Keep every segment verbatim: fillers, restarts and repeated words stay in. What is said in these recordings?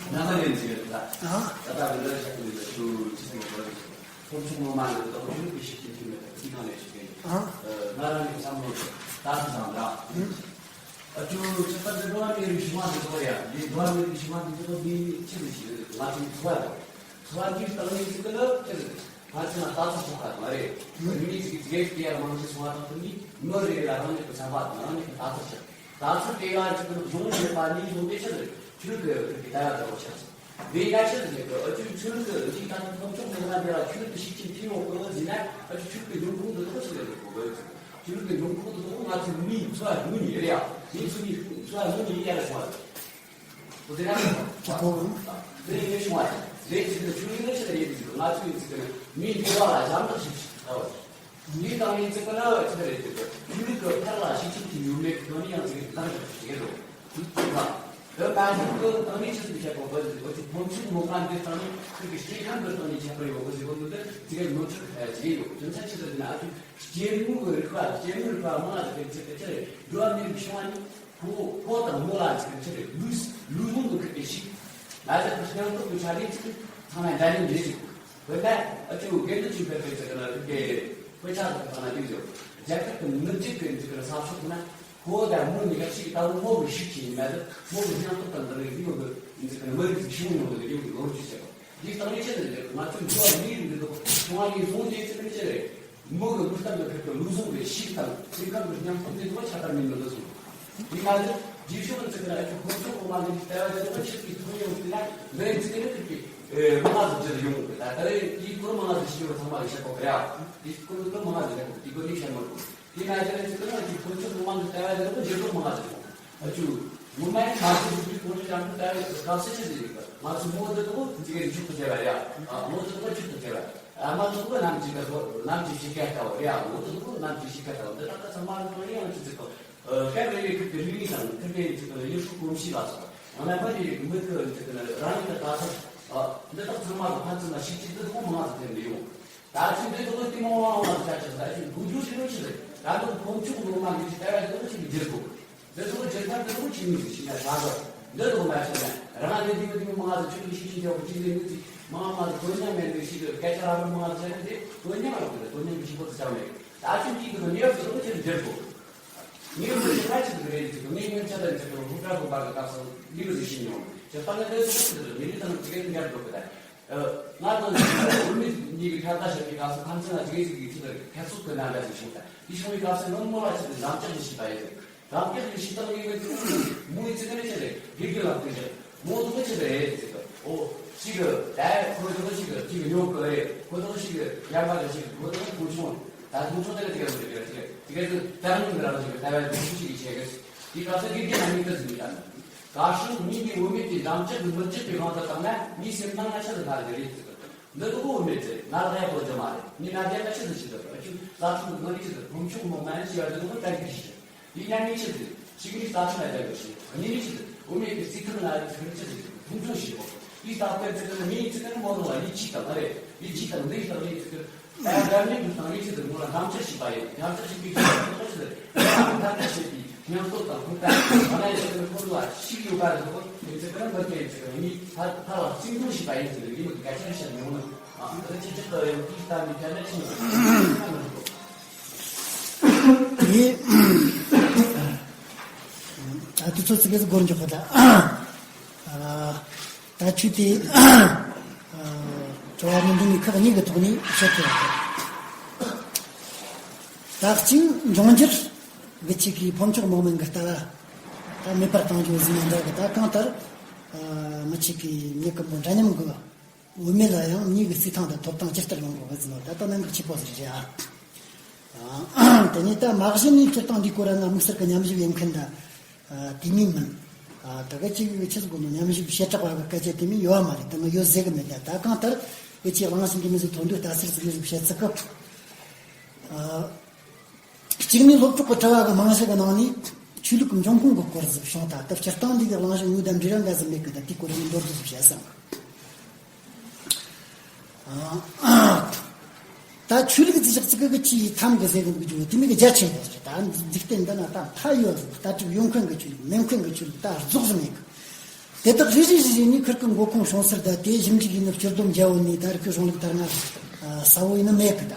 ང་ལ་ལན་ཅིག་ཡོད་ད། ཨ། ད་ལྟ་གི་འདི་ལ་ཞུ་གི་ཡོད། ཞུ་ཅི་ཟེར་གི་འདུག་ཕོ་མཆོག་ངོ་མ་ནི་ད་ཁོ་ཆོས་ལུགས་ཀྱི་ཤེས་ཀྱི་མཐུན་མེད་པ་ཅི་གང་ལས་ཤེས་ཀྱི་ཡོད། ཨ། ང་རང་གི་བསམ་བློ་ད་ཙི་ཙམ་ར། ཨ་ཅོ་ཁྱད་པར་དུ་འགྲོ་བ་མིའི་རིགས་ཞུ་བ་འདི་ཚོ་ཡ། འདི་འགྲོ་བ་མིའི་རིགས་ཞུ་བ་འདི་ཚོ་འདི་ཆི་ཟིག་ཞིག་ང་ཚོའི་འཚོ་བ་དང་། འཚོ་བ་འདིའི་སྟེང་ནས་ཅིག་གི་ལ་ཆི་ཟིག་ང་ཚོས་ལ་ལྟ་ཚུལ་ཐོག་ཁ་མ་རེད། མི་ཚིག་གི་ཚིག་གི་ཡར་མང་ཆེ་སོང་བ་དང་དུ་ནི་མི་རེ་རེ་ལ་རང་ཉིད་ཀྱི་བསམ་པ་དང་རང་ཉིད་ཀྱི་ལྟ་ཚུལ་ཞིག་ལྟ་ཚུལ་དེ་ཡང་ཅིག་གི་གཞུང་ཡོད་པ་ནི་གཞུང་དེ་ཆི་ཟིག་ཆོས་ལུགས་ཀྱི་ཁུར་གྱི་ལྟ་བ་འདྲ་བོ་ཆགས་སོང་། དེ་ཡང་ཆི་ཟིག་གི་ཨ་ཅོའི་ཆོས་ལུགས་ཀྱི་འདི་ད་ལྟ་ཐོབ་ཆོག་མེད་ན་དེ་ལ་ཆོས་ལུགས་ཀྱི་ཤེས་ཀྱི་མཐུན་ཡོང་དགོས་ཟིན་ན། ཨ་ཅོ་ཆོས་ལུགས་ཀྱི་འབྱུང་ཁུངས་འདི་ཐོག་ཆི་ཟིག་ལ་དགོས་དགོས་ཆོས་ལུགས་ཀྱི་འབྱུང་ཁུངས་འདི་ཐོག་ང་ཚོའི་མིའི་འཚོ་བ་དངོས་གནས་རེད་ཡ། མིའི་འཚོ་བའི་འཚོ་བ་དངོས་གནས་ཡར་སོང་བ་རེད། འོ་དེ་རང་ཅི་གོ་འོང་། དེ་ཡིན་ཞུ་བ་དེ་ཅི་ཟེར་ཆུ་ཡིན་ན་ཆི་ལ་ཡིན་ཟེར། ང་ཚོ་ཡིན་ཟེར་གི་ནི་མིའི་འཚོ་བ་ལ་ཞབས་འདེགས་ཞིག་ཞིག་ལྟ་བ་ཟེར། འདིའི་སྟེང་ནས་ཅི་ག་ན་ཆི་ལ་རེད་ཟེར་གི་ཆོས་ལུགས་ཀྱི་ཕར་ལ་ཤེས་ཀྱི་མཐུན་ཡོད་མེད་ཀྱི་སྟེང་ནས་ཡང་ཅི་གི་ལྟ་རྒྱུ་ཞིག་རེད་འདུག་ལ། འདི་ཕན་ཚུན་གྱི་སྟེང་ནས་ཆི་ཟིག་བཤད་དགོས་པ་ཟེར། འོ་ཅི་ཕོ་མཆོག་ངོ་མ་འདི་སྟེང་ནས་ཁྱོད་ཀྱི་སྐྱེ་ཁམས་ཀྱི་སྟེང་ནས་ཁྱད་པར་ཡོད་དགོས་ཟེར་གོ་འདུག་དེ་ཅི་ག་ནོར་འཁྲུལ་ཞིག་ཡོད། རྒྱུ་མཚན་ཆི་ཟེར་ན་ཨ་ཅོ་སྐྱེ་དངོས་ཀྱི་རིག་པ་སྐྱེ་དངོས་རིག་པ་མང་ལ་ཟེར་གི་ཆི་གི་ཆི་རེད། འགྲོ་བ་མིའི་རིགས་བྱུང་བ་ནི། ཕོ་ཕོ་དང་མོ་ལ་ཅིག་ཆེ་རེད། ལུས་ལུས་ཟུངས་ཀྱི་ཁུར་དེ་ཞིག་ང་ཚོ་གི་སྙིང་སྟོབས་ཀྱི་ཆ་ནས་ཅིག་ཚང་མ་འདྲ་མཉམ་རེད་ཅིག་དཔེར་ན་ཨ་ཅོ་དགེ་འདུན་ཆོས་འཕེལ་དཔེ་ཆ་གི་ན་རིག་པའི་དཔེ་ཆ་དང་ཚང་མ་འདུག་ཟེར། རྒྱ་གར་གྱི་ནུབ་རྒྱུད་ཀྱི་ཅིག་གི་ས་ཕྱོགས་ན་ཕོ་དང་མོ་གཉིས་ཀ་ཞིག་ལྟ་བུ་མོ་གི་ཤུགས་ཆེ་ཡིན་མ་ཟད་མོ་གི་སྙིང་སྟོབས་དང་འདི་རིགས་ཡོད་གི་ཅིག་གི་མི་རིགས་ཤིག་བྱུང་ཡོང་གི་ཡོད་གི་ལོ་རྒྱུས་བྱེད་པ། འདིའི་སྟེང་ནས་ཆེད་དུ་ང་ཚོའི་འཚོ་བ་མིའི་རིགས་འདི་དག་བྱུང་བ་ནས་བཟུང་སྟེ་ཅི་ནས་ཅི་རེད། མི་གི་མི་རྟག་གི་ཁུར་དུ་ལུས་ཟུངས་ཀྱི་ཤུགས་དང་སེམས་ཁམས་ཀྱི་སྙིང་སྟོབས་འདི་ཚོ་ཁྱད་པར་མེད་མི་འདུག་གསུངས། དེ་མ་ཟད་རྗེས་ཕྱོགས་ཀྱི་ཚིག་ལ་ཁྱོད་ཁོ་ཚོ་གོང་མ་འདི་ལྟ་བ་དེ་ཚོ་ཆེད་ཀྱི་ཐོན་ཡོང་ཟིན་ན་འདི་རིགས་ཚིག་ནི་ཁུར་གྱི་མི་ང་ཚོ་འདིར་ཡོང་གི་ད་ལྟ་རེད། དེའི་སྐོར་མི་ང་ཚོ་ཤེས་ཡོད་ཚང་མ་ལ་བཤད་དགོས་གི་རེད། དེའི་སྐོར་དུ་མི་ང་ཚོ་རེད་དེའི་སྐོར་ནས་བཤད་མི་དགོས། དེ་མ་ཟད་རེད་ཚིག་ལ་ཁྱོད་ཁོ་ཚོ་གོང་མ་འདི་ལྟ་བ་དེ་ཚོ་འགྱུར་ལྡོག་མི་ང་ཚོ་བྱུང་། ཨ་ཅུ། ངོ་མ་ཡིན་ང་ཚོ་བོད་པའི་གུང་ཁྲན་རྒྱལ་ཁབ་ལྟ་བའི་སྐབས་སུ་ཆི་ཟིག་ཡིན་གི། ང་ཚོ་མོ་འདི་ཚོ་འཇིག་རྟེན་མཆོག་ཏུ་མཇལ་བ་རེད་ཡ། ཨ་མོ་འདི་ཚོ་མཆོག་ཏུ་མཇལ་བ། ཨ་མ་འདི་ཚོ་ནམ་གྱི་ག་ནམ་གྱི་གཤིས་ཀ་ལྟ་བུ་རེད་ཡ། མོ་འདི་ཚོ་ནམ་གྱི་གཤིས་ཀ་ལྟ་བུ། འདི་དག་ག་ཚང་མ་ལ་གང་ཡང་ཅི་ཟིག་གི། སྐབས་རེ་རེ་ཁུལ་གྱི་རིག་གནས་དང་མཐུན་པའི་ཅིག་གི་ཡུལ་སྲོལ་གོམས་གཤིས་ལ་སོགས། ཡང་ན་མི་རེ་རེ་གི་མི་ཁུལ་ཅིག་གི་རང་ཉིད་ཀྱི་ལྟ་ཚུལ། འདི་དག་ཚང་མ་ལ་ཕན་ཚུན་ལ་ཤུགས་རྐྱེན་འདི་ཚོ་མང་ཙམ་ཐེབས་ནས་ཡོང་། ད་ཅི་འདི་ཚོ་གི་མང་མང་མང་ཆ་ཆ་ད་ཅི་འགུལ་སྐྱོད་ཞིག་ཡོད་ཆི་རེད། ད་དུང་ཁོང་ཆུང་ངུ་མ་གི་ཅི་ལྟ་བ་འདི་ཚོ་ཅི་གི་བསྒྱུར་དགོས། འདི་ཚོ་གི་བསྒྱུར་ཐབས་འདི་ཚོ་ཅི་མི་ཟིག་ཤི་ན་ད་གོ། འདི་ཚོ་མ་ཤི་ན་རང་འདི་འདི་འདི་མང་ང་ཟིག་ཆུ་གི་ཤི་ཤི་འདི་གི་ཅི་ཟིག་འདི་ཅི་མང་མང་ཟིག་དོན་སྙིང་མེད་འདི་ཤི་གི་སྐད་ཆ་ར་ར་མང་ང་ཟིག་ཟེར་ན་འདི་དོན་སྙིང་ར་གི་དོན་སྙིང་གི་ཤི་པོ་ཟིག་ཅང་མེད། ད་ཅི་འདི་གི་གནས་བབ་འདི་ཚོ་ཅི་གི་བསྒྱུར་དགོས། ངའི་ངོས་ནས་ཁ་ཅིག་ཏུ་རེད་ཅིག་ཏུ་ངའི་ངོས་ཆ་ལ་ཅིག་ཏུ་སློབ་གྲྭ་དགོན་པ་གི་སྐབས་སུ་འདི་མི་ཟིག་ཤེས་མྱོང་། ཇི་ལྟར་ན་ལས་སུ་ཅིག་ཏུ་མི་རིགས་དང་ཅིག་ཡང་འགལ་འགྲོ་གི་ད། ང་དང་བོད་མི་གཉིས་ཀྱི་ཁ་བརྡ་བྱེད་པའི་སྐབས་སུ་ཕན་ཚུན་ལ་ཅིག་ཅིག་གིས་ཅིག་ལ་ཁྱད་གསོད་ཀྱི་རྣམ་པ་ཞིག་བྱུང་ད། དེ་བྱུང་བའི་སྐབས་སུ་ནོར་མོ་ལ་ཅིག་ཏུ་འདམ་ལྕག་གིས་བྱས་པ་ཡིན། འདམ་ལྕག་གིས་བྱས་སྟངས་ངའི་ངོས་ནས་མོའི་ཅིག་ནི་ཅི་རེད་དགེ་རྒན་ལ་བསྟན་ཅིག་མོ་དུ་མོ་ཅི་རེད་ཅིག་ཏུ་ཨོ་ཅིག་ད་ཁོ་དུ་མོ་ཅིག་ཅིག་ཉོ་གི་རེད། ཁོ་དུ་མོ་ཅིག་ཡར་མར་ཅིག་ཁོ་དུ་མོ་གོ་ཆུང་། ད་དུང་ཚོགས་དེ་ལ་དེ་ག་ཟེར་གི་རེད། དེ་ག་ཟེར་ལྟ་ངན་གི་རང་བཞིན་གི་ལྟ་བའི་དུས་ཚོད་ཅིག་གི་ཆེ་གི། དེ་ག་ཟེར་དགེ་རྒན་ལ་མིག་ལྟ་ཟིན་གི་ད་ནི། གར་ཤུགས་མིན་གྱི་བུད་མེད་དེ་འདམ་ལྕག་གི་མི་བརྗེད་པའི་དབང་དུ་བཏང་ན་མིའི་སེམས་ནང་ན་ཆི་ཟིག་ལྷག་གི་རེད་ཟེར་གི། འདི་ལྟ་བུ་བུད་མེད་ཚེ་ང་ལ་ཡག་པོ་རྒྱུ་མ་རེད། མི་ན་རྒྱ་ན་ཆི་ཟིག་ཆི་ཟིག་ཨ་ཆུ་ལ་ཆུ་ནང་ནས་ཆི་ཟིག་བུམ་ཆུ་མོ་ན་ནས་ཆི་ཡ་ཟིག་མོ་ཏན་གི་ཤི་ཤི། དེ་ཉམས་ཉེས་ཆེ་ཟིག་ཞིག་ནི་ལྟ་ཆུ་ལ་རྒྱ་གི་ཤི། གཉིས་ནི་ཆི་ཟིག་བུད་མེད་ཀྱི་རྩིས་ཐང་ལ་ཆི་ཟིག་ཆི་ཟིག་ཕུང་ཆུང་ཞིག་གོ། དེའི་ལྟ་བའི་ཚིག་ནི་མིའི་ཚིག་ནི་མོ་རུ་བ་ཡིད་ཆེས་དང་ཨ་རེད། ཡིད་ཆེས་དང་འདི་ཡི་སྟེང་ནས་ཚིག་ད་རྒྱ་མིའི་གི་སྟེང་ནས་ཆི་ཟིག་མོ་ལ་འདམ་ཆ་ཞིག་པ་ཡིན། འདམ་ཆ་ཞིག་པའི་ཆི་ཟིག་ཆི་ཟིག་འདམ་ཆ་ཞིག་པའི་སྙིང་སྟོབས་དང་ཁོག་པ་ང་ལ་ཡི་ཚིག་ནི་ཁོ་རུ་བ་ཞིག་ཡོད་པ་རེད་གོ། དེ་ཚིག་ནི་མི་སྐད་ཡིན་ཚིག་ནི་མིའི་ཐ་ཐ་ལ་བརྩི་མཐོང་ཞིག་པ་ཡིན་ཟེར་ནས་ཡིན་མོ་གི་སྐད་ཆ་རེ་བཤད་མྱོང་ན། ཨ་ཁོ་ཆི་ཆི་ལྟ་ཡང་དེའི་ལྟ་མི་ཐ་ན་ཆི་ཡིན། དེ་ད་དུས་ཚོད་ཙི་གེ་ཙི་འགོར་འཇོག་གི་ད། ད་ཆོས་དེ་དྲི་བ་མི་འདུག་ནི་ཁག་གཉིས་ཀྱི་ཐོག་ནས་བཤད་ཐུབ་པ་དང་། ད་གཅིག་འབྱུང་འགྱུར་གྱི་ཆེད་ཀྱི་ཕོ་མཆོག་མང་མོས་ཀྱི་ལྟ་བ་ད་མེད་པར་བཏང་རྒྱུ་ཟིན་ན་འདྲ་གི། ད་གང་ལྟར་མི་ཆེ་གི་མྱི་ཀུན་པོ་འདྲ་མཉམ་གི་བུད་མེད་ལ་ཡང་མྱི་གི་རྩིས་ཐང་དང་ཐོབ་ཐང་ཇི་ལྟར་ཡོང་དགོས་གི་ཟིན་ན་ད་ལྟ་གནད་འགག་ཆེ་པོ་ཟིག་རེད་ཨ། དེ་ནས་ད་མ་གཞི་ནས་སྤྱིར་བཏང་འདིའི་སྐོར་ན་དམིགས་བསལ་གྱི་ཉམས་ཞིབ་ཡོད་མཁན་ད་དེ་མིན་མིན། ད་ག་ཅིག་ཆི་ཟིག་གོ་ནོ་ཉམས་ཞིབ་བྱེ་བྲག་པ་གི་སྐད་ཆ་དེ་མིན་ཡོད་མ་རེད། དེ་ནི་ཡོད་ཟེར་གི་མེད། ད་ད་གང་ལྟར་ཨེ་ཅི་རང་བཞིན་གྱི་མི་ཚོ་ཐོན་དུས་ལྟ་ཚུལ་ཟིག་ཡོད་ཟིག་བཤད་ཚིག་གི། གཅིག་ནི་སློབ་གྲོགས་ཀྱི་དྲི་བ་གི་རྨང་གཞི་གི་ནང་ནས་ཆོས་ལུགས་ཀྱི་འབྱུང་ཁུངས་ཀྱི་སྐོར་ཟིག་བྱུང་། ད་ལྟ་སྤྱིར་བཏང་འདི་གི་རང་བཞིན་དངོས་དང་འབྲེལ་བ་འགའ་ཟིག་མེད་གི། ད་དེའི་སྐོར་ནས་མདོར་བསྡུས་ཟིག་བཤད་བསམ་གི། ད་ཆོས་ལུགས་ཟིག་ཅིག་གི་ཆི་ཐམ་གི་ཟེར་གི་འདུག་རྒྱུ་དེ་མིན་གི་རྒྱ་ཆེན་པོ་ཟིག་རེད། ད་འཇིག་རྟེན་འདི་ན་ད་མཐའ་ཡོད་ཟིག་ལྟ་གྲུབ་ཡོད་མཁན་གི་ཆོས་ལུགས་མེད་མཁན་གི་ཆོས་ལུགས་ད་རྫོགས་ཟིག་མེད་གི། དེ་དག་རེ་རེ་རེ་རེ་ནས་ཁུར་གི་མགོ་ཁུངས་བྱུང་ས་ད་དེ་ཞིབ་འཇུག་ཡིན་ན་སྤྱིར་བསྡོམས་རྒྱལ་པོ་ནས་ད་རིག་པའི་གཞུང་ལུགས་ལྟར་ན་གསལ་པོ་ཡིན་ན་མེད་གི་ད།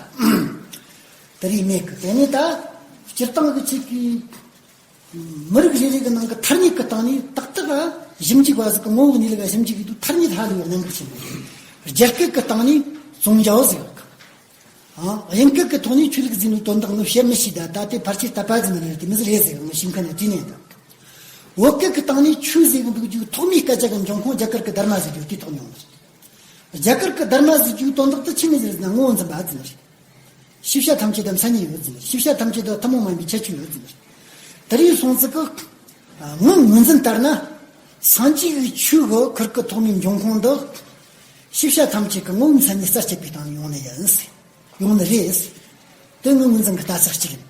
དེ་རིགས་མེད་གི། དེ་ནས་ད་སྤྱིར་བཏང་གི་ཆེད་ཀྱི་མི་རིགས་རེ་རེ་གི་ནང་གི་ཐ་སྙད་ཀྱི་སྟེང་ནས་ཏག་ཏག་ཞིབ་འཇུག་པ་ཟིག་གི་ངོ་བོ་གནས་ལུགས་ཞིབ་འཇུག་གི་དུས་ཐ་སྙད་ཧ་ལས་པའི་གནད་འགག་ཆེན་པོ་རེད། རྒྱ་སྐད་ཀྱི་སྟེང་ནས་宗教ཟེར་ཡོད་གི། ཨང་། དབྱིན་སྐད་ཀྱི་ཐོག་ནས་ཆོས་ལུགས་ཟེར་ནས་དོན་དག་ནི་བཤད་མི་ཤེས་ད། ད་དེ་ཕལ་ཆེར་དད་པ་ཟེར་ནི་རེད། དེ་མི་ཟེར་རེད་ཟེར་ངོ་ཤེས་མཁན་ནས་དྲིས་ནས་ད། བོད་སྐད་ཀྱི་སྟེང་ནས་ཆོས་ཟེར་གི་འདུག་རྒྱུ་ཐོག་མའི་སྐད་ཆ་གི་འབྱུང་ཁུངས་རྒྱ་གར་གྱི་དྷརྨ་ཟེར་རྒྱུ་དེ་ཐོག་ནས་ཡོང་བ་རེད། རྒྱ་གར་གྱི་དྷརྨ་ཟེར་རྒྱུའི་དོན་དག་དེ་ཆི་མོ་ཟིག་རེད་ཟེར་ན་ངོ་བོ་འཛིན་པ་ཟེར་ནི་རེད། ཤེས་བྱ་ཐམས་ཅད་དང་མཚན་ཉིད་ཡོད་ཟེར་ནི་རེད། ཤེས་བྱ་ཐམས་ཅད་དང་ཐུན་མོང་མ་ཡིན་པའི་ཁྱད་ཆོས་ཡོད་ཟེར་ནི་རེད། དེ་རིང་སོང་ཙི་གི་ངོས་ངོས་འཛིན་ལྟར་ན་སངས་རྒྱས་ཀྱི་ཆོས་ཀྱི་ཁུར་གི་ཐོག་མའི་འབྱུང་ཁུངས་འདི་ཤེས་བྱ་ཐམས་ཅད་ཀྱི་ངོ་བོའི་མཚན་ཉིད་རྩད་གཅོད་པའི་སྟེང་ནས་ཡོང་ནི་ཡིན་ཟེར། ཡོང་ནི་རེད། དེ་ངོས་ངོས་འཛིན་གྱི་ལྟ་ཚུལ་གཅིག་ཡིན།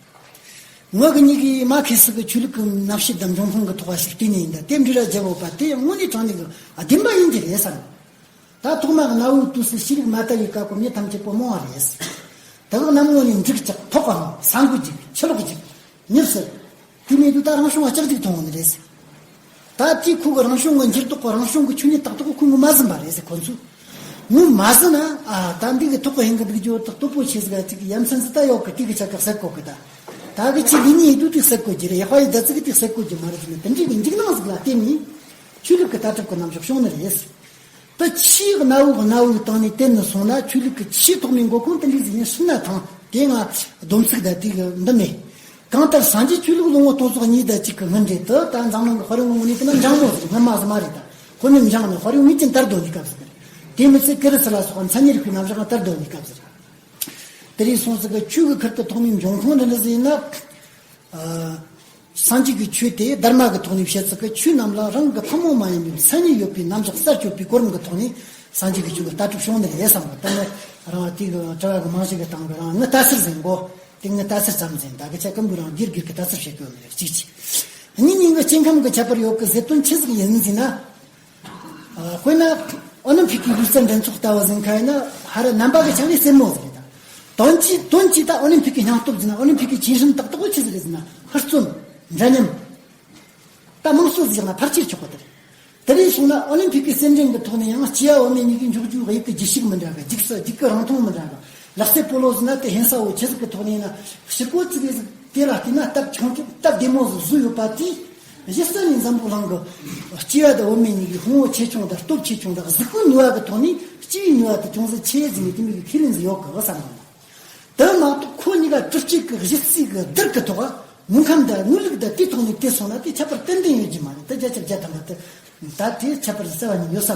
ངོས་ཀྱི་གཉིས་ཀྱིས་མ་ཁེ་སི་གི་ཆོས་ལུགས་ཀྱི་རྣམ་བཤད་དང་འབྱུང་ཁུངས་ཀྱི་ཐོག་ལ་ཞིག་བལྟས་ནས་ཡིན་ད། དེ་འབྲི་ར་རྒྱལ་པོ་པ་དེ་དངོས་གནས་དྲང་གནས་ཀྱི་བདེན་པ་ཡིན་གྱི་རེད་བསམ། ད་ཐོག་མ་གནའ་བོའི་དུས་སུ་ཤེས་རིག་མ་དར་བའི་སྐབས་ཀྱི་མི་ཐམས་ཅད་པོ་རྨོངས་པ་རེད། དེ་གི་གནམ་ངོ་ནས་འབྲུག་ལྕགས་ཐོག་གམ་ས་འགུལ་རྒྱུག་ཆུ་ལོག་རྒྱུག་ཉིབ་སྲིད། དེ་མིན་དུ་ད་རང་བྱུང་བ་ལྕགས་རྒྱུག་མཐོང་བ་ནི་རེད། ད་དེ་ཁོ་གི་རང་བྱུང་གི་འགྱུར་ལྡོག་གི་རང་བྱུང་གི་ཆོས་ཉིད་ཏག་ཏག་ཁོ་ངོས་མ་ཟིན་པ་རེད་ཟེར་ཁོ་ཚོས། ངོས་མ་ཟིན་ན་ཨ་ད་འདི་གི་ཐོག་གི་ཧེང་གི་འདུག་རྒྱུ་དག་སྟོབས་པོ་ཆེ་ཟིག་ཅིག་གི་ཡ་མཚན་ཟིག་ད་ཡོད་གི། དེ་གི་ཆ་ག་ཟེར་གོ་གི་ད། ད་གི་ཆི་ལི་ཉིད་དུ་དེ་ཟེར་གོ་རྒྱུ་རེད། ཧ་ཡི་ད་ཙི་གི་དེ་ཟེར་གོ་རྒྱུ་མ་རེད་ཟེར་ན་དེ་འདྲའི་གི་འཇིགས་སྣང་ཟིག་ལ་བརྟེན་ནས་ཆོས་ལུགས་གི་ལྟ་གྲུབ་གི་རྣམ་གཞག་བྱུང་ནི་རེད། ད་ཆེས་གནའ་བོའི་གནའ་བོའི་སྟེང་ནས་བསྟན་ནས་སོང་ན་ཆོས་ལུགས་ཀྱི་ཆེས་ཐོག་མའི་འགོ་ཁུངས་དེ་འདྲ་ཟིག་ཡིན་སྲིད་ན་ཐང་དེ་ང་སྡོམ་ཚིག་ད་དེ་གི་འདི་མེད། གང་ལྟར་སངས་རྒྱས་ཆོས་ལུགས་ལོ་ངོ་སྟོང་ཚོ་གཉིས་དང་གཅིག་གི་སྔོན་འདྲེ་དུ་ད་འཛམ་གླིང་གི་དཔལ་ཡོན་ངོ་ནས་བལྟས་ན་འཇང་མོ་ཟིག་སྔ་མ་ཟིག་མ་རེད་ད། དཔེ་མེད་འཇང་ནི་དཔལ་ཡོན་ངེས་ཅན་དར་དོ་ནི་སྐབས་ཟིག་རེད། དེ་མི་ཚད་ཀི་རི་སི་ལ་སོགས་མཚན་ཉིད་རིག་པའི་རྣམ་གཞག་དར་དོ་ནི་སྐབས་ཟིག་རེད། དེ་རིང་སོང་ཙི་གི་ཆོས་ཀྱི་ཁུར་གི་ཐོག་མའི་འབྱུང་ཁུངས་འདི་འདྲ་ཟིག་ཡིན་ན། ཨ། སངས་རྒྱས་ཀྱི་ཆོས་དེ་དྷརྨ་གི་ཐོག་ནས་བཤད་ཚུལ་གྱི་ཆོས་རྣམས་ལ་རང་གི་ཕུང་པོ་མ་ཡིན་པའི་མཚན་ཉིད་ཡོད་པའི་རྣམ་གཞག་གསར་གཅོད་པའི་གོ་རིམ་གྱི་ཐོག་ནས་སངས་རྒྱས་ཀྱི་ཆོས་ཀྱི་ལྟ་གྲུབ་བྱུང་ནི་རེད་བསམ་གི། དེ་ནི་རང་དེ་གི་དྲི་བ་གི་རྨང་གཞི་གི་སྟེང་གི་རང་ངའི་ལྟ་ཚུལ་ཟིན་གོ། དེ་ངའི་ལྟ་ཚུལ་ཙམ་ཟིན་ད་གི་ཆ་ཀུན་པོ་རང་སྒེར་སྒེར་གྱི་ལྟ་ཚུལ་བཤད་གི་ཡོད་ནི་རེད། གཅིག་གཅིག་གཉིས་གཉིས་ཀྱི་སྐྱེ་ཁམས་ཀྱི་ཁྱད་པར་ཡོད་གི་ཟེར་དོན་ཆི་ཟིག་ཡིན་ཟིན་ན། དཔེར་ན་ཨོ་ལིམ་ཕིག་གི་ལུས་རྩལ་འགྲན་ཚོགས་ལྟ་བུ་ཟིན་ཁ་ཡིན་ན་ཧ་ར་རྣམ་པ་གི་ཆ་ནས་རྩེད་མོ་ཟིག་རེད་ད། དོན་གྱིས་དོན་གྱིས་ད་ཨོ་ལིམ་ཕིག་གི་སྙིང་སྟོབས་ཟིན་ན་ཨོ་ལིམ་ཕིག་གི་ཆེ་ཧྲིན་ཏག་ཏག་པོ་ཆི་ཟིག་རེད་ཟིན་ན་ཧུར་བརྩོན། འདྲ་མཉམ། ད་དམངས་གཙོ་ཟིག་ཡང་ན་ཕལ་ཆེར་ཆོག་པ་དེ་རེད། དེ་རིང་སོང་ན་ཨོ་ལིམ་ཕིག་གི་རྩེད་འགྲན་གྱི་ཐོག་ནས་ཡང་སྐྱེས་པ་བུད་མེད་གཉིས་ཀྱི་འཇོག་རྒྱུའི་དབྱིབས་ཀྱི་རྒྱུ་ཤུགས་མི་འདྲ་གི། རྒྱུག་ས་རྒྱུག་གི་རིང་ཐུང་མི་འདྲ་གི། ལག་རྩེད་སྤོ་ལོ་ཟིན་ན་དེ་ཧིན་ས་བོ་ཆི་ཟིག་གི་ཐོག་ནས་ཡིན་ན་ཕྱི་སྐོར་ཙི་གེ་ཟིག་དེ་ལ་བལྟས་ན་སྟབས་ཆུང་ཆུང་སྟབས་བདེ་མོ་ཟིག་བཟོས་ཡོད་པ་དེས། གཞི་རྩ་ནས་འཛམ་བུ་གླིང་གི་སྐྱེས་པ་དང་བུད་མེད་གཉིས་ཀྱི་ཕུང་པོ་ཆེ་ཆུང་དང་སྟོབས་ཆེ་ཆུང་དང་གཟུགས་པོའི་ནུས་པ་གི་ཐོག་ནས་སྐྱེས་པའི་ནུས་པ་དེ་ཅུང་ཟད་ཆེ་ཟིན་ནས་དེ་མོ་གི་ཁས་ལེན་ཟིག་ཡོད་གི་བསམ་མྱོང་། དེ་མ་གཏོགས་ཁོ་གཉིས་ཀ་གྲུབ་བྱེད་ཀྱི་གཞི་རྩའི་གི་རྡུལ་གི་ཐོག་དངོས་ཁམས་དང་དངོས་ལུགས་དང་དེའི་ཐོག་ནས་བལྟས་སོང་ན་དེ་ཁྱད་པར་ཏན་ཏན་ཡོད་ཀྱི་མ་རེད། དེ་བརྒྱ་ཆ་བརྒྱ་ཐམ་པ་དེ་ད་དེ་ཁྱད་པར་རྩ་བ་ཉིད་ཡོད་ས་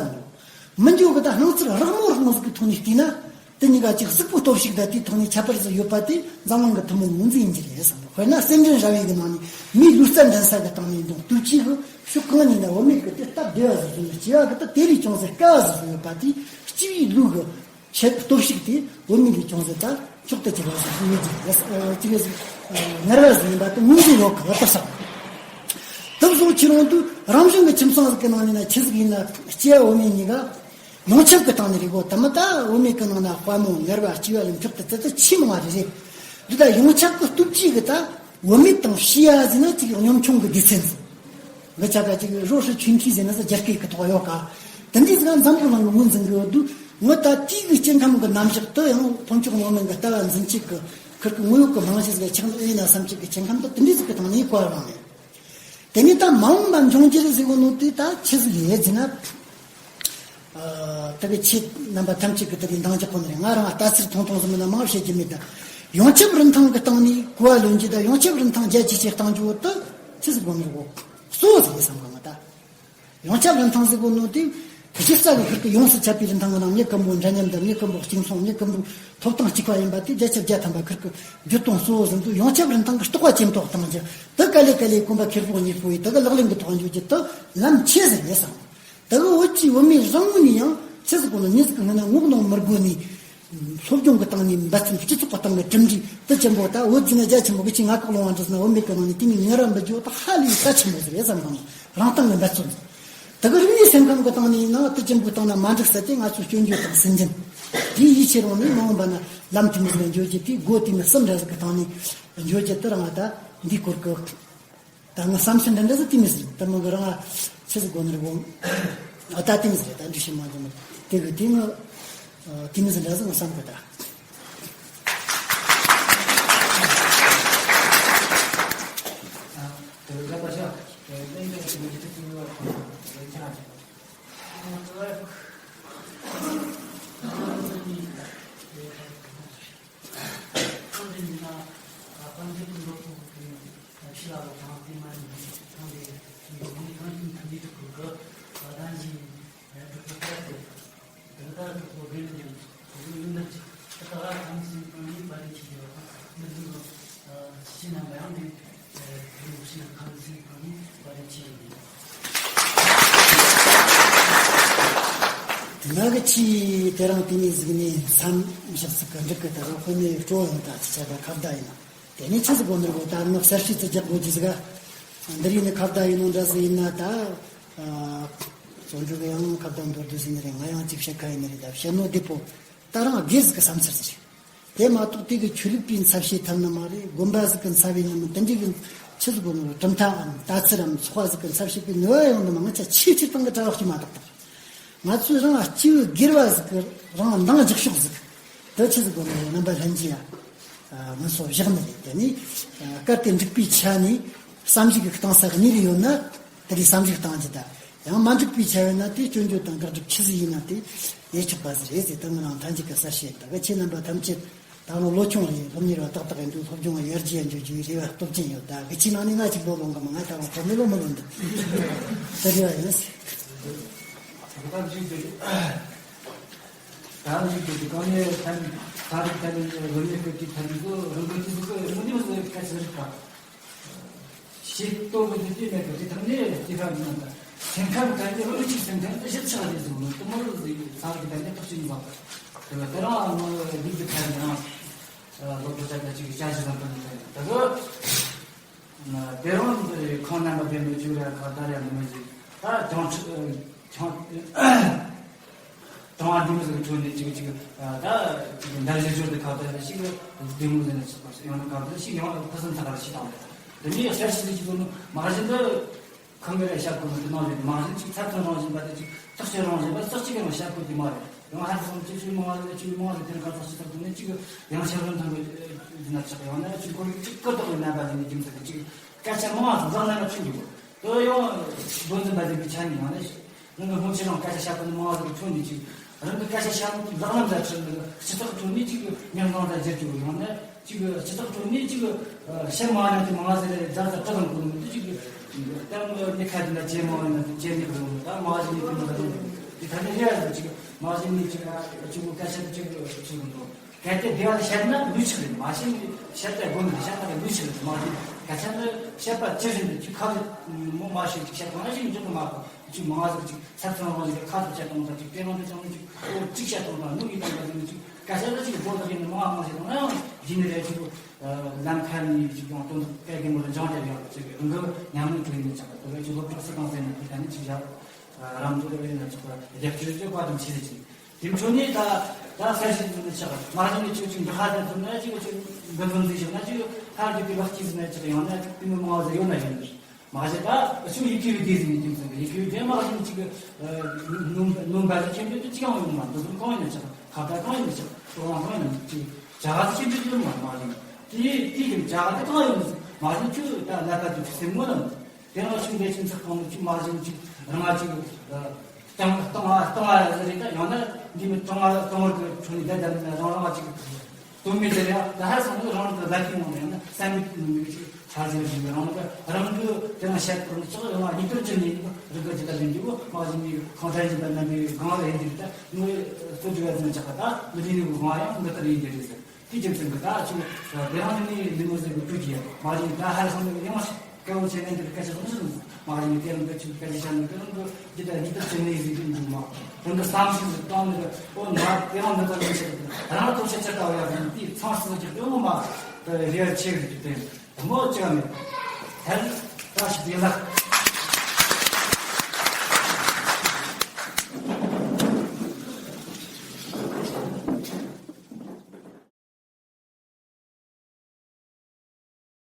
མི་འདུག་མི་འགྱུར་གི་ད་སྣང་ཚུལ་རགས་མོ་རགས་མོ་ཟིག་གི་ཐོག་ནས་བལྟས་ན་དེ་གཉིས་ཀ་གཅིག་གཟུགས་པོའི་སྟོབས་ཤུགས་དང་དེའི་ཐོག་ནས་ཁྱད་པར་ཟིག་ཡོད་པ་དེ་འཛམ་གླིང་གི་ཐུན་མོང་ངོས་འཛིན་ཡིན་གྱི་རེད་བསམ་གི། དཔེར་ན་རྩེད་འགྲན་ར་བའི་གི་ནང་ནས་མིའི་ལུས་རྩལ་འགྲན་ས་གི་སྟེང་ནས་འདུག་སྟོབས་ཆེ་གི་ཕྱོགས་གང་ནས་ན་བུད་མེད་གི་དེ་སྟབས་བདེ་བ་ཟིག་བཟོས་ནས་སྐྱེས་པ་གི་ད་དེ་ལས་ཅུང་ཟད་དཀའ་བ་ཟིག་བཟོས་ཡོད་པ་དེ་སྐྱེས་པའི་ལུས་གི་ཆེད་སྟོབས་ཤུགས་དེ་བུད་མེད་ལས་ཅུང་ཟད་ད་མཆོག་ཏུ་གྱུར་པ་ཟིག་ཡིན་གྱི་རེད། ཅི་རེད་ཟིག་ངར་བ་ཟིག་ཡིན་པ་དེ་ངོས་འཛིན་ཡོད་གི་བ་ལྟར་བསམ། དེ་བཟོ་ཁྱེད་རང་དུ་རང་བྱུང་གི་ཁྱིམ་ཚང་ཟིག་གི་ནང་ནས་ན་ཆི་ཟིག་ཡིན་ན་སྐྱེ་བ་བུད་མེད་གཉིས་ཀ་ཡོངས་ཁྱབ་ཀྱི་སྟེང་ནས་རེད་གོ། དེ་མ་ད་བུད་མེད་ཀྱི་ནང་ན་དཔའ་མོ་ངར་བ་སྐྱེ་བ་ལས་མཆོག་ཏུ་དེ་ད་ཆེས་མང་བ་རེད་རེད། འདི་ད་ཡོངས་ཁྱབ་ཀྱི་སྟོབས་ཀྱིས་གི་ད་བུད་མེད་དང་བྱིས་པ་ཟིག་ན་ཅིག་གཉོམ་ཆུང་གི་སྡེ་ཚན་ཟིག་འདི་ཆ་ག་ཅིག་རོ་ཧྲི་ཆུན་ཁྲི་ཟེར་ན་ས་རྒྱ་སྐད་ཀྱི་ཐོག་ཡོད་ཀ། དེ་འདྲའི་ཟིག་འཛམ་བུ་གླིང་གི་ངོས་འཛིན་གི་ཡོད་དུས་ངོ་ད་དེའི་གི་སྐྱེ་ཁམས་ཀྱི་རྣམ་གཞག་དུ་ཡང་ཕུན་ཚོགས་གླིང་ནང་གི་ལྟ་བ་འཛིན་བྱེད་ཀྱི་ཁུར་གི་དངོས་ཡོད་ཀྱི་རྨང་གཞི་ཟིག་ཆགས་འདུག་ཡིན་ན་བསམ་བྱེད་ཀྱི་སྐྱེ་ཁམས་དུ་དེ་འདྲའི་ཟིག་གི་སྟེང་ནས་བཀོད་རང་ཡིན། དེ་ནས་ད་མ་འོངས་པ་འབྱུང་འགྱུར་ཟེར་གོ་ནོ་དེ་ད་ཆི་ཟིག་ཡོད་ཟེར་ན། ཨ། དེ་གི་ཆེད་རྣམ་པ་ཐམས་ཅད་ཀྱི་དེ་གི་འདང་རྒྱག་གོ་ནི་རེད། ང་རང་ལྟ་ཚུལ་ཐུང་ཐུང་ཟིག་མིན་ན་མང་བཤད་རྒྱུ་མེད་ད། ཡོངས་ཁྱབ་རིན་ཐང་གི་སྟེང་ནས་གོ་བ་ལོན་རྒྱུ་ད་ཡོངས་ཁྱབ་རིན་ཐང་རྒྱ་ཇེ་ཆེ་གཏང་རྒྱུ་བོ་དེ་ཆི་ཟིག་གོ་ནི་རེད་གོ། གཙོ་བོ་ཟིག་ཡིན་བསམ་གི་ང་ད། ཡོངས་ཁྱབ་རིན་ཐང་ཟེར་གོ་ནོ་དེ། གཞི་རྩ་གི་ཁུར་གི་ཡོངས་སུ་ཁྱབ་པའི་རིན་ཐང་གི་ནང་མྱི་ཀུན་པོ་འདྲ་མཉམ་དང་མྱི་ཀུན་པོ་གཅིག་མཚུངས་མྱི་ཀུན་པོ་ཐོབ་ཐང་གཅིག་པ་ཡིན་པ་དེ་བརྒྱ་ཆ་བརྒྱ་ཐམ་པ་ཁུར་གི་བརྒྱུད་གཏོང་གཙོ་བོ་ཟིན་དུས་ཡོངས་ཁྱབ་རིན་ཐང་གི་རྟོགས་པ་ཇེ་མཐོར་གཏང་རྒྱུ་དེ་ག་ལེ་ག་ལེ་གོམ་པ་ཁེར་པོ་གཉིས་པོ་ཡི་དེ་གི་ལག་ལེན་གི་ཐོག་འཇུག་རྒྱུ་དེ་ལམ་ཆེ་ཟིག་ཡིན་བསམ། དེ་གི་བོད་ཀྱི་བུད་མེད་རང་ངོས་ནས་ཡང་ཆི་ཟིག་གོ་ནོ་མྱི་ཟིག་གི་སྔོན་ན་ངོ་གནོང་མི་དགོས་ནས། སློབ་སྦྱོང་གི་སྟེང་ནས་འབད་བརྩོན་སྤྱི་ཚོགས་ཀྱི་སྟེང་གི་གྲུབ་འབྲས་དེ་ཆེན་པོ་ད་བོད་ཟིན་ན་རྒྱ་ཆེན་པོ་གི་ཆེད་མངའ་ཁག་ལོང་བ་འདྲ་ཟིན་ན་བུད་མེད་ཀྱི་ནང་ནས་དེ་མིན་ངར་བ་འབུལ་རྒྱུ་ད་ཧ་ལས་ས་ཆེན་པོ་ཟིག་རེད་བསམ་གི་ང་རང་སྟེང་གི་འབད་བརྩོན་ཟིག་དེ་གི་རིག་གནས་སེམས་ཁམས་ཀྱི་སྟེང་ནས་ཡིན་ན་དེ་ཆེན་པོའི་སྟེང་ན་མ་འགྲིག་ས་དེ་ང་ཚོའི་སྐྱོན་བརྗོད་དང་སུན་འབྱིན་དེ་ཡིད་ཆེས་རུང་ནས་མ་འོངས་པ་ན་ལམ་དེ་མོ་ཟིག་ལ་འགྱོ་རྒྱུ་དེ་སྒོ་དེ་མོ་གསུམ་འདྲ་ཟིག་གི་སྟེང་ནས་འགྱོ་རྒྱུ་དེ་རང་ད་འདི་སྐོར་གི། ད་ང་བསམ་ཚུལ་འདི་འདྲ་ཟིག་དེ་མི་ཟིག་ད་མི་གི་རང་ང་ཆི་ཟིག་གོ་ནི་རེད་གོ། ཨ་ད་དེ་མི་ཟིག་རེད། ད་འདྲི་ཤེས་མ་འདུག་མི་དེ་གི་དེ་ང་དེ་མི་ཟིག་འདྲ་ཟིག་ང་བསམ་གི་ད། དེ་ན་གི་ཆི་དེ་རང་དེ་ནས་གཟིགས་ནས་བསམ་བཞག་ཟིག་གི་འགྲིག་གི། ད་རང་དཔེ་མེད་སྤྲོ་ཡོང་ད་ཆི་ཆ་ད་ཁ་བརྡ་ཡིན་ན། དེ་ནས་ཆི་ཟིག་གོ་ནོར་གོ་ད་ནི་གསར་ཤེས་ཚོ་རྒྱག་དགོས་ཀྱི་ཟིག་ག་འདི་རིགས་ནི་ཁ་བརྡ་ཡིན་ནོ་འདྲ་ཟིག་ཡིན་ན་ད། བཙོན་འཇུག་གི་ཡང་ཁ་བརྡ་མདོར་བསྡུས་ཟིན་ནི་རེད། ང་ཡང་ཅིག་བཤད་ཁ་ཡིན་ནི་རེད། ད་བཤད་ནོ་བདེ་པོ་ད་རང་དགེ་ཟིག་གི་བསམ་ཚུལ་ཟིག་རེད། དེ་མ་གཏོགས་དེ་གི་ཆོས་ལུགས་པའི་འཚབ་བྱེད་ཐབས་ནི་མ་རེད། དགོན་པ་ཟིག་གི་འཚབ་བྱེད་ནི་མི་དེ་འདྲ་གི་ཆི་ཟིག་གོ་ནོ་གྲུབ་མཐའམ་ལྟ་ཚུལ་རམ་ཚོགས་པ་ཟིག་གི་འཚབ་བྱེད་པའི་ནུས་པ་ཡོང་ནི་མ། ང་ཚ་ཆེས་ཆེར་བཏང་གི་གྲྭ་བ་སྐྱེས་མ་ཐག་ཐག་ང་ཚོས་རང་སྐྱེས་བུ་སྒེར་བ་ཟིག་གི་རང་འདང་རྒྱག་ཕྱོགས་ཟིག་དེ་ཆི་ཟིག་གོ་ནི་རྣམ་པ་ལྷན་རྒྱས་ཡ། ང་ཚོ་བཞག་ནི་རེད། དེ་ནི་སྐབས་དེ་འགྲིག་པའི་ཆ་ནས་བསམ་གཞིག་གི་གཏིང་ས་གཉིས་རེ་ཡོད་ན་དེ་རེ་བསམ་གཞིག་གཏང་རྒྱུ་ད། ཡང་མ་འགྲིག་པའི་ཆ་ཡོད་ན་དེ་སྐྱོན་བརྗོད་དང་དགག་སྒྲུབ་ཆི་ཟིག་ཡིན་ན་དེ་ཡེ་ཆོག་པ་ཟིག་རེད་ཟེར། དེ་ང་རང་ཐམས་ཅད་ཀྱི་གསལ་བཤད་ཡིན། ད་ག་ཁྱེད་རྣམ་པ་ཐམས་ཅད་ད་ང་ལོ་ཆུང་རེད། སློབ་གཉེར་བ་ཏག་ཏག་ཡིན་དུས་སློབ་སྦྱོང་བ་ཡར་རྒྱས་འགྲོ་རྒྱུའི་རེ་བ་སྟོབས་ཅན་ཡོད། ད་གི་ཁྱེད་ནང་ནས་ང་ཅིག་ལོ་ལོན་གི་མ། ང་ད་བར་ཐོག་མེད་ལོ་མི་ལོན་འདུག་དེ་རེ་བ་ཡིན། ད་ལྟ་འཇིག་རྟེན་གྱི་གོང་ནས་ཐན་ཐ་རིག་ཐ་རིག་རོ་མེ་ཀོ་ཀི་ཐ་རིག་གོ་རང་གི་དུས་སུ་གོ་རང་གི་སྐད་ཆ་རིག་པ། ཤེས་རྟོགས་ཀྱི་དུས་མེད་པ་དེ་དག་ནས་དེ་ཕན་མིན་པ། སེམས་ཁམས་གལ་ཏེ་རང་གཅིག་སེམས་ཁམས་ཨེ་ཞིབ་ཆགས་རེད་ཟེར་ནོ་དུ་མ་རུ་ཟིག་ཚ་རིག་ཐ་རིག་ཐག་ཆོད་ཡིན་པ། དེ་ལ་དེ་རང་ལུགས་ཀྱི་ཐ་རིག་རང་ལོ་ཐོ་ཆ་ག་ཅིག་བྱ་ཞིག་བཟང་པོ་ཡིན་པ་ཡིན། ད་གོ། དེ་རིང་འདིར་ཁོང་རྣམ་པ་བདེ་མོ་བཅུག་ར་ཁ་བརྡ་ར་མི་མི་ཞིག་ད་གྲོང་ཁྲི་ཁྲོང་གྲོང་བ་འདི་མོ་ཟིག་གི་ཁྲོད་ནས་ཅིག་ཅིག་ད་ཅིག་འདར་ཞིག་ཞོར་དུ་ཁ་བརྡ་ར་ཞིག་བདེ་མོ་ཟིག་ནས་ཆགས་པ་ཡང་ན་ཁ་བརྡ་ཞིག་ཡང་ཕུན་སུམ་ཚོགས་པ་ཞིག་དང་། དེ་ནས་གསར་ཞིག་ཅིག་གོ་ནོ་མ་གཞི་འདི། ཁང་གི་རེ་ཞབས་ཀོ་མི་དེ་ནང་རེད། མ་གཞི་ཅིག་ཚབ་ཚང་རང་བཞིན་པ་དེ་ཅིག་ཐག་ཆོད་རང་བཞིན་པ་སོགས་ཅིག་ཡང་ཞབས་ཀོ་དེ་མ་རེད། ཡང་ཧ་ཙང་ཅིག་ཆུ་མང་བ་ལ་ཆུ་མང་བ་ལ་དེར་ག་ཚོད་ཅིག་ཐག་ཐུག་ནས་ཅིག་ཡང་ཞབས་རིམ་ཐང་གི་འདི་ན་ཆགས་ཡང་ན་ཅིག་ཁོར་ཅིག་ཀུ་དོག་གི་རྣམ་པ་ལས་ནས་རྒྱུ་མཚན་གྱི་ཅིག་སྐད་ཆ་མང་བ་ཟང་ཟང་ན་ཆུང་གི་གོ། དོ་ཡང་མགོ་འཛིན་པ་དེ་གི་ཆ་ནས་ཡང་ན་ང་གི་སྔོན་ཆད་རང་སྐད་ཆ་བཤད་པ་ནི་མང་བ་ཟིག་ཐོན་ནས་ཅིག་རང་གི་སྐད་ཆ་བཤད་ལག་ལམ་ལ་ཁྲིད་ནས་སྤྱི་ཚོགས་ཁྲོད་ནས་ཅིག་ཉམས་བཟང་ལ་བརྗེད་རྒྱུ་ཡང་ན། ཅིག་སྤྱི་ཚོགས་ཁྲོད་ནས་ཅིག་བཤད་མ་ཉམས་ཀྱི་མང་ཟེར་རེ་རྫ་རྫ་བྲག་དང་ཀུན་མི་འདུག་ཅིག་གཏམ་ནི་ཁ་དེ་ན་བྱེད་མ་ཡིན་ན་བྱེད་ནི་གི་ཡོང་ད་མ་གཞི་ནས་ཀུན་ན་དེ་ད་ནི་རེ་རེ་ཅིག་མ་གཞི་ནས་ཅིག་ཅིག་སྐད་ཆ་ཅིག་ཅིག་འདུག་གལ་ཏེ་བདེ་བ་བཤད་ན་ལུས་ཆགས་རེད། མ་གཞི་ནས་བཤད་པའི་སྒོ་ནས་བཤད་ན་ལུས་ཆགས་རེད། མ་གཞི་སྐད་ཆ་ནི་བཤད་པ་ཇི་བཞིན་དུ་ཅིག་ཁ་ལ་མོ་མ་ཤེས་ཅིག་བཤད་གང་ཞིག་འཇོག་གི་མ་གོ། ཅིག་མང་ཟིག་ཅིག་ཚབ་ཚང་རང་ཞིག་ཁ་ཐུག་བྱེད་སྟངས་དང་ཅིག་དེ་རང་དེ་ཚང་ནས་ཅིག་ཨོ་ཅིག་བྱེད་སྟངས་དང་ནུ་ཡིན་དང་འདྲ་ཟིག་ཅིག་སྐད་ཆ་འདི་ཅིག་སྒོ་ལ་ཡིན་ནི་མང་མང་ཞིག་དང་ཡང་ཡིན་ནི་རེད། ཅིག་ལམ་ཁ་ནས་ཅིག་ཡང་དོན་དུ་སྐད་ཀྱི་མོ་ལ་འཇང་དེ་ཡང་ཅིག་འགི་ཉམས་མྱོང་དུ་ཡིན་ནི་ཆགས་པ་དེ་ཅིག་སློབ་གྲོགས་སུ་གང་ཟེར་ན་དེ་ད་ནི་ཅིག་བཞག་རང་ཚོ་ལ་ཡིན་ན་ཆགས་པ་རྒྱབ་སྐྱོར་བྱེད་པ་དང་ཆེ་ཟིག་ཅིག་དེ་འཕྲོ་ནས་ད་ད་ས་ཞིག་འཛིན་ནི་ཆགས་མ་རྒྱུ་ནས་ཅིག་ཅིག་འདི་ཧ་དེ་ཐུབ་ན་ཅིག་ཅིག་འདི་འཛིན་ཟིག་བཞག་ན་ཅིག་ཧ་གི་དེ་བག་སྐྱིད་ཟིན་ན་ཅིག་ཡང་ན་དེ་མི་མང་ཟིག་ཡོད་ན་ཡིན་ནི། མ་གཞི་ད་ཆུ་ཡི་གེ་བའི་དེ་ཟིན་རྒྱུ་མཚན་གྱི་ཡི་གེ་བའི་དེ་མ་གཞི་ཅིག་ནོམ་ནོམ་པ་ཟིག་ཁྱེར་འདོད་དུ་ཅི་ཡང་ཡོང་མ། འདི་ཟིན་གང་ཡིན་ན་ཆགས། ཁ་བརྡ་གང་ཡིན་ན་ཆགས། སོ་ལང་གང་ཡིན་ན་ཅིག་བྱ་བ་ཟིག་ཁྱེར་འདོད་ཡོང་མ། མ་གཞི་དེ་དེ་གི་བྱ་བ་དེ་གང་ཡོང་ཟིག་མ་གཞི་ཁྱོད་ད་ལ་ད་དུ་སེམས་ངོ་ལ་དེ་རང་ཆུ་འདས་ཆུ་འཚག་གང་ནི་ཆུ་མ་གཞི་ཅིག་རང་ང་ཅིག་སྟོང་སྟོང་བ་སྟོང་བ་ཟེར་རེད། ད་ཡང་ན་འདི་མི་སྟོང་བ་སྟོང་བར་གི་ཁྲོད་ནས་བསྡད་བསྡད་ནས་རང་རང་ཅིག་དོན་མེད་དེ་ཡང་ད་ཧ་སང་ནི་རང་གི་ལ་ཁའི་ངང་ནས་ཡང་ན་བསམ་མེད་ཀྱི་ནུས་མེད་ཅིག་ཆ་ཟེར་བཞིན་རང་གི་རང་གི་དེ་ཡང་བཤད་པར་ནི་ཅག་ཡང་ན་ཉིད་དུ་ཅི་ནས་རི་ག་ཇི་ལྟར་ཡིན་རྒྱུ་མ་གཞི་ནས་གང་ལྟར་ཡིན་པ་རྣམ་པའི་གང་ལ་ཡིན་རྒྱུ་ད་ངོས་སུ་འགྲོ་བ་ཟིན་ཆགས་པ་ད་ངི་དེ་ནས་གི་གང་ཡང་འདི་ལྟར་ཡིན་རྒྱུ་རེད་ཟེར། དེ་རྒྱུ་མཚན་གྱིས་ད་ཅིག་དེ་རང་ནི་ལི་མོ་ཟེར་གི་སྤྲོད་ཀྱི་མ་གཞི་ད་ཧ་སང་ནི་ཡང་སྐལ་བ་ཆེ་ནས་འདིར་སྐད་ཆ་རུང་ཞིག་མ་གཞི་ནས་དེ་རང་གི་ཆུ་སྐད་ཆ་བཤད་ནས་དེ་རང་གི་འདི་ལྟར་འདི་ལྟར་བྱུང་ནས་ཟིག་གི་འདུག་མ་རང་གི་བསམ་ཤེས་ཟིག་བཏང་ནས་ཨོ་ང་དེ་རང་འདི་ལྟར་ཡིན་ཟེར་རང་ཐོབ་ཤེས་ཆེ་ལྟ་བ་ཡག་གི་དེའི་མཚང་སྲིད་ཀྱི་ལྟོས་མོ་མ་དེ་རེ་བ་ཆེ་གི་དེ་དེ་མོ་ཅི་ག་མེད་ཐལ་ད་ཞིག་དེ་ལ།